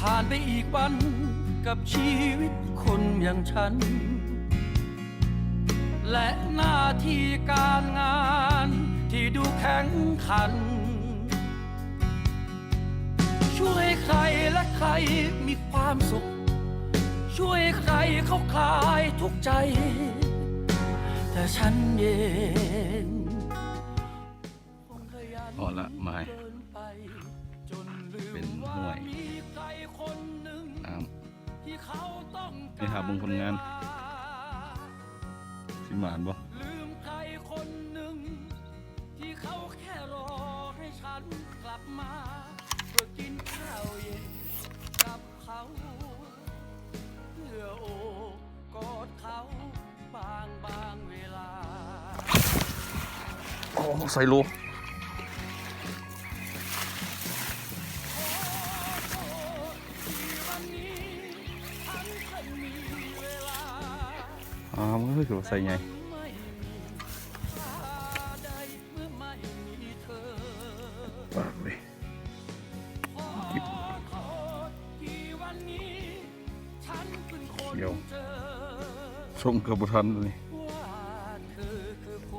ຜ່ານໄປອີກວັນກັບຊີວິດຄົນຢ່າງສັນ ແລະໜ້າທີ່ການງານທີ່ດູແຂງຂັນ ຊ່ວຍໃຄແລະໃຄມີຄວາມສຸກ ຊ່ວຍໃຄເຂົາຄລາຍທຸກໃຈ ແຕ່ສັນເອງ ອ່ອນລະ ມາຍ ເປັນຫ້ວຍນ້ຳ ໄປຫາເບິ່ງຜົນງານ ຊິໝານບໍ່? ລືມໃຄຄົນໜຶ່ງທີ່ເຂົາແຄ່ລໍໃຫ້ສັນກັບມາ ເພື່ອກິນເຂົ້າເຢັນກັບເຂົາ ເພື່ອໂອບກອດເຂົາບາງບາງເວລາ. ໂອ້ ໃສ່ໂລ ອ້າວ ເອີຍ ຄືວ່າໃສ່ໃຫຍ່ ປາກເວີຍ. ຂຽວ ສົ່ງເກືອບບໍ່ທັນໂຕນີ້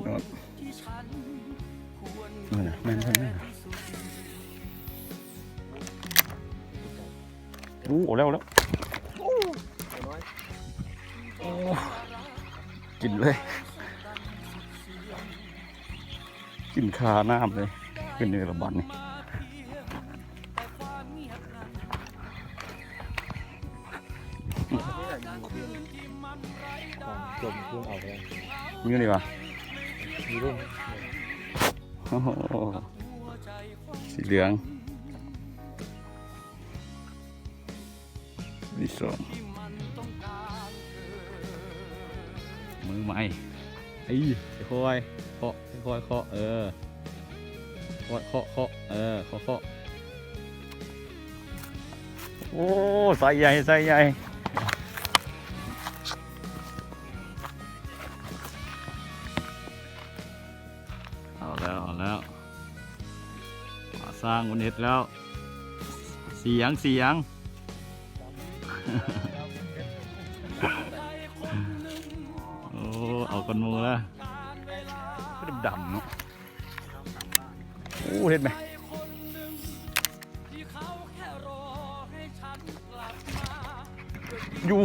ຍອດ ນັ້ນນະ ແມ່ນໆ ແມ່ນ ໂອ້ ເອົາແລ້ວ ເອົາແລ້ວ ໂອ້ ກິນເລີຍ. ກິນຄານ້ຳເລີຍ ຂຶ້ນຢູ່ລະບັດນີ້ ຈົມເຄື່ອງເອົາໄດ້ ຢູ່ນີ້ຫວາ? ຢູ່ເດ້ ໂອ້ໂຫ ສີເຫຼືອງ. ທີສອງ ມືໃໝ່ ເອີ ຄ່ອຍໆ ເຄາະ ຄ່ອຍໆ ເຄາະ ເອີ ເຄາະ ເຄາະ ເຄາະ ເອີ ເຄາະ ເຄາະ ໂອ້ ໄຊໃຫຍ່ ໄຊໃຫຍ່ ເອົາແລ້ວ ເອົາແລ້ວ ປາຊ່າງມັນເຮັດແລ້ວ ສຽງ ສຽງ ໂອ້ ເອົາກ່ອນໝູ່ລະ ຄືດຳໆ ເນາະ ໂອ້ ເຫັນໄໝ? ຢູ່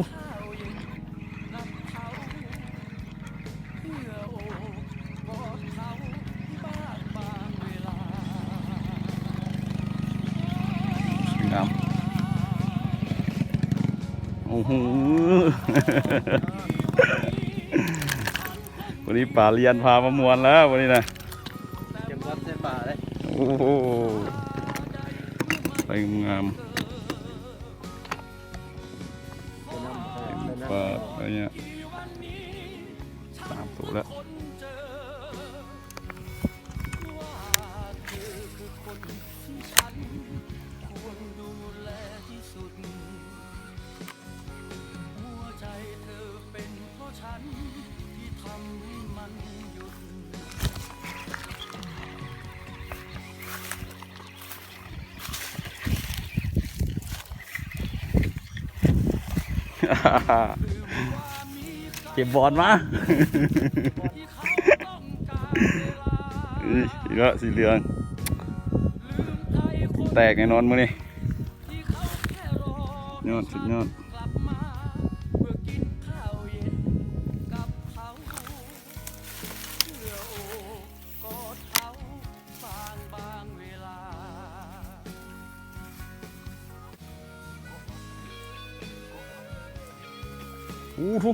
ງາມ ໂອ້ໂຫ ວັນນີ້ປາລຽນພາມາມ່ວນແລ້ວ ວັນນີ້ນະ. ເກັບວັດໃສ່ປາເດ້ ໂອ້ໂຫ ໄຊງາມໆ ເປັນປາໄປເນຍ ສາມໂຕແລ້ວ. ເກັບບອນມາ ອີກແລ້ວ ສີເຫຼືອງ ແຕກແນ່ນອນມື້ນີ້ ຍອດ ສຸດຍອດ. ໂອ້ໂຫ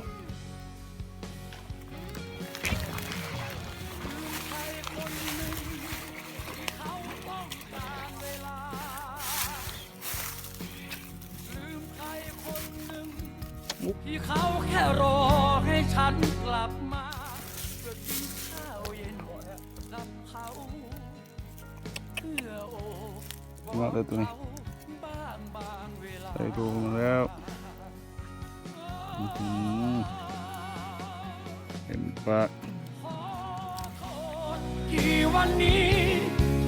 ທີ່เขาแค่รอให้ฉันกลับมา เพื่อกินข้าวเย็นกับเขา เพื่อโอบกอดเขาบ้างบางเวลา ໃສ່ໂຕມາແລ້ວ ອືຫື ເຫັນປາກ กี่วันนี้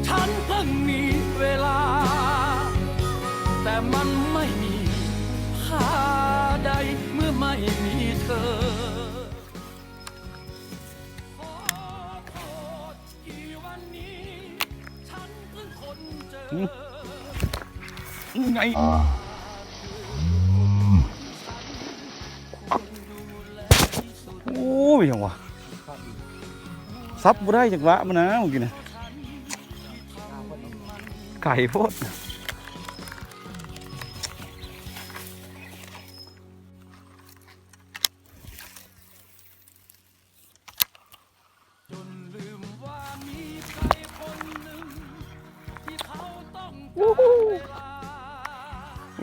ฉันเพิ่งมีเวลา แต่มันไม่มี ຫຶ ໄງ? ໂອ້ຍ ຫຍັງວະ? ສັບບໍ່ໄດ້ຈັກວະ ມັນນະ ມື້ກີ້ນະ ໄກໂພດ.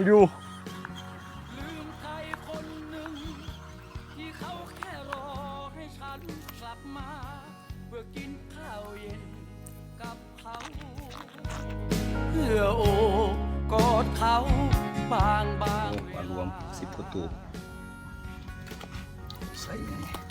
ຢູ່ ເພື່ອໂອບກອດເຂົາບາງໆ ໂອ້ ມາລວມສິບກວ່າໂຕ ໃສ່ຫຍັງ?